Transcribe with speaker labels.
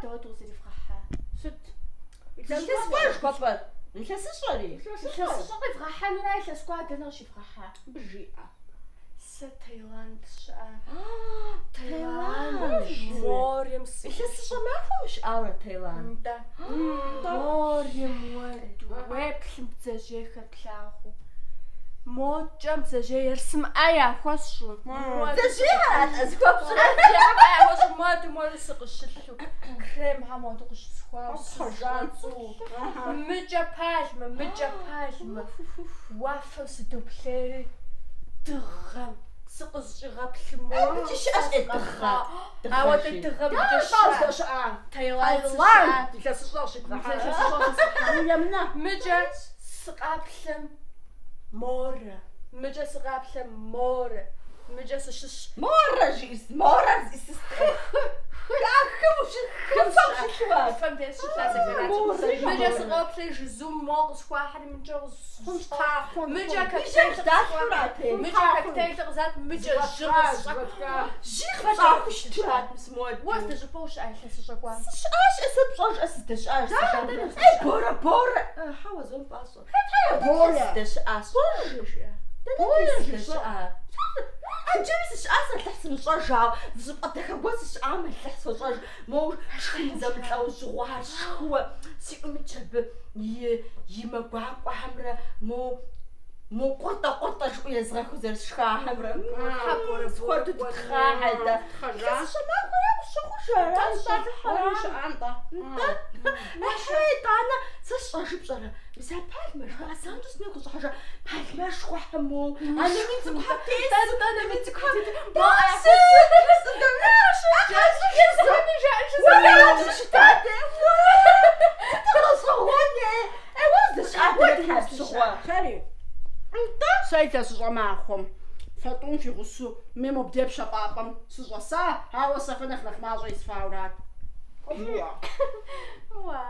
Speaker 1: дауэду къызэривгъэхьа?
Speaker 2: Сыт?
Speaker 3: Илъэс кӏуа жыхуэпӏэр? Илъэсыщӏэри?
Speaker 1: Илъэсыщӏэ къивгъэхьэнура илъэс кӏуа дэнэ къыщивгъэхьа?
Speaker 2: Абы жиӏэ.
Speaker 1: Сэ Таиланд сыщыӏа.
Speaker 3: Таиланд.
Speaker 1: Морем
Speaker 3: Илъэсыщӏэ махуэм ущыӏауэ Таиланд?
Speaker 1: Нтӏэ. Морем уэду, уеплъым бдзэжьейхэр плъагъуу. Мокӏэм бдзэжьей ерсым ӏэ яхуэсщӏу.
Speaker 3: Бдзэжьейхэр атӏэ зыхуэпщӏыр?
Speaker 1: Бдзэжьейхэм ӏэ яхуэсщӏу, моду моду сыкъыщылъу. Кремхьэм моду къыщысхуауэ, сыщӏэцӏу. Мыкӏэ пальмэ, мыкӏэ пальмэ. Уафэм сыдоплъейри, дыгъэм сыкъызыщӏигъэплъым
Speaker 3: Абыкӏи щыӏэщ ӏей дыгъэ.
Speaker 1: Ауэ дэ дыгъэм
Speaker 2: Дэнэ уздэщыӏа?
Speaker 1: Таиланд
Speaker 2: Таиланд
Speaker 1: сыщыӏа.
Speaker 2: Илъэсыщӏэ къыщибгъэхьа.
Speaker 1: Илъэсыщӏэ къыщысхьа.
Speaker 2: Емынэ.
Speaker 1: Мыкӏэ сыкъаплъэм морэ. Мыкӏэ сыкъаплъэм морэ. Мыкӏэ сыщыщ.
Speaker 3: Морэ жиӏэс, морэр зиӏысыс. Хым
Speaker 1: Хым
Speaker 3: ущы- хым щылъу ар.
Speaker 1: Фэм деж щылъа сэ
Speaker 3: Морэ.
Speaker 1: Мыкӏэ сыкъоплъэ жызум мо къысхуахьри мыкӏэ
Speaker 2: Хъунщ, тхьэ, хъун.
Speaker 1: Мыкӏэ
Speaker 3: Жьэм
Speaker 1: коктейль
Speaker 3: здалъхурат, ей.
Speaker 1: Мыкӏэ коктейль къызат, мыкӏэ жьы къысщӏэ.
Speaker 3: Жьы къыпщӏахуу щытурат мис моуэду.
Speaker 1: Уэ здэщӏыпӏэ ущыӏа илъэсыщӏэ кӏуам?
Speaker 3: Сыщыӏащ, сэ пщӏэж сыздэщыӏащ.
Speaker 1: дэнэ
Speaker 3: Ей, Бора Бора. Хьэуэ, зом пӏащӏэ.
Speaker 2: Бора.
Speaker 3: Сыздэщыӏащ.
Speaker 1: Жиӏа.
Speaker 3: Дэнэ сыздэщыӏа? Ӏэджэми сыщыӏа, сэ Алыхь сымыщӏэж, ауэ зы щӏыпӏэ дахэ гуэр сыщыӏам Алыхь сощӏэж. Моуэ шхын зэмылӏэужьыгъуэхэр сшхыуэ, си ӏум итщ абы и мэ гуакӏуэхэмрэ мо мо къуртӏэ-къуртӏэ жыӏэу езгъэхыу зэрысшхахэмрэ.
Speaker 1: Тхьэ, Борэ
Speaker 3: Схуэду дытхъахьэ,
Speaker 2: Тхъэжа.
Speaker 3: Илъэсыщӏэ махуэра къыщыхъуж аращ,
Speaker 2: Уэри ущыӏа, нтӏэ.
Speaker 3: Нтӏэ. Ахьэ, итӏанэ сэ сщӏэжу пщӏэрэ? Мис а пальмэ жыхуаӏэ занщӏэу си нэгу къыщӏыхьэжа пальмэшхуэхэм моуэ. А номин цӏыкӏухэр тесу, номин цӏыкӏухэр
Speaker 2: Сэри. Сэ илъэсыщӏэ махуэм фэ тӏум фи гъусэу ме мобдей пщэфӏапӏэм сыщӏэса, ауэ сэ фэ нэхъ нэхъ мащӏэ исфаурат.
Speaker 1: Уа.